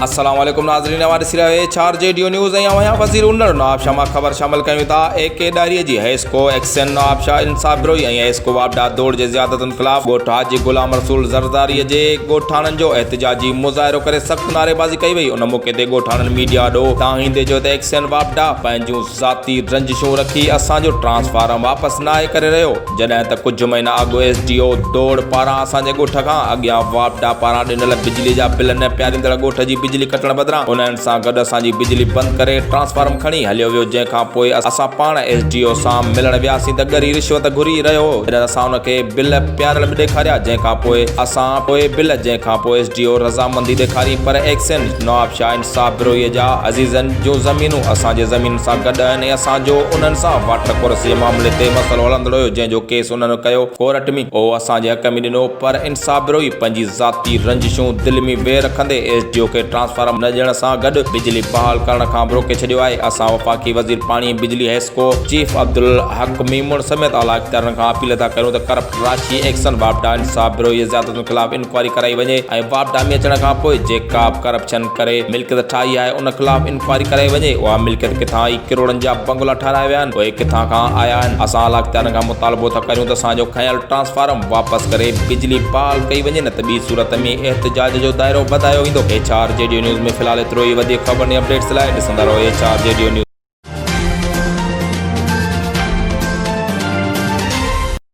السلام عليڪم ناظرين اوهان ڏسي رهيا آهيو H R G D news ۽ آئون آهيان وزير انڙ نواب شاهه مان خبر شامل ڪيون ٿا اي ڪي ڏاهري جي حيسڪو ايڪسين نواب شاهه انصاف بروهي ۽ حيسڪو واپڊا دوڙ جي زيادتن خلاف ڳوٺ حاجي غلام رسول زرداري جي ڳوٺاڻن جو احتجاجي مظاهرو ڪري سخت نعريبازي ڪئي وئي ان موقعي تي ڳوٺاڻن ميڊيا آڏو دانهيندي چيو ته ايڪسين واپڊا پنهنجون ذاتي رنجشون رکي اسان جو ٽرانسفارم واپس ناهي ڪري رهيو، جڏهن ته ڪجهه مهينا اڳ ايس ڊي او دوڙ پاران اسان جي ڳوٺ کان اڳيان واپڊا پاران ڏنل بجلي جا بل نه پياريندڙ ڳوٺ جي بجلي ڪٽڻ بدران انهن سان گڏ اسان جي بجلي بند ڪري ٽرانسفارم کڻي هليو ويو جنهن کان پوء اسان پاڻ ايس ڊي او سان ملڻ وياسين ته ڳري رشوت گهري رهيو هو جڏهن اسان ان کي بل پياريل به ڏيکاريا جنهن کان پوء اسان پوء بل جنهن کان پوء ايس ڊي او رضامندي ڏيکاري پر ايڪسين نوابشاهه انصاف بروهيء جا عزيزن جون زمينون اسان جي زمينن سان گڏ آهن ۽ اسان جو انهن سان واٽر ڪورس جي معاملي تي مسئلو هلندڙ هيو جنهن جو ڪيس انهن ڪيو ڪورٽ ۾ اهو اسان جي حق ۾ ڏنو پر انصاف بروهي پنهنجي ذاتي رنجشون دل ۾ وير رکندي ايس ڊي او کي ٽرانسفارم نه ڏيڻ سان گڏ بجلي بحال ڪرڻ کان به روڪي ڇڏيو آهي اسان وفاقي وزير پاڻي ۽ بجلي حيسڪو چيف عبدالحق ميمڻ سميت اعليٰ اختيارين کان اپيل ٿا ڪريون ته ڪرپٽ راشي ايڪسن واپڊا انصاف بروهي جي زيادتن خلاف انڪوائري ڪرائي وڃي ۽ واپڊا ۾ اچڻ کان پوء جيڪا به ڪرپشن ڪري ملڪيت ٺاهي آهي ان خلاف انڪوائري ڪرائي وڃي اها ملڪيت ڪٿان آئي ڪروڙن جا بنگلا ٺهرايا ويا آهن اهي ڪٿان کان آيا آهن اسان اعليٰ اختيارين کان مطالبو ٿا ڪريون ته اسان جو کنيل ٽرانسفارم واپس ڪري بجلي بحال ڪئي وڃي نه ته ٻي صورت ۾ احتجاج جو دائرو وڌايو ويندو H R G D news ۾ في الحال ايترو ئي وڌيڪ خبرن ۽ اپڊيٽس لاء ڏسندا رهو H R G D news.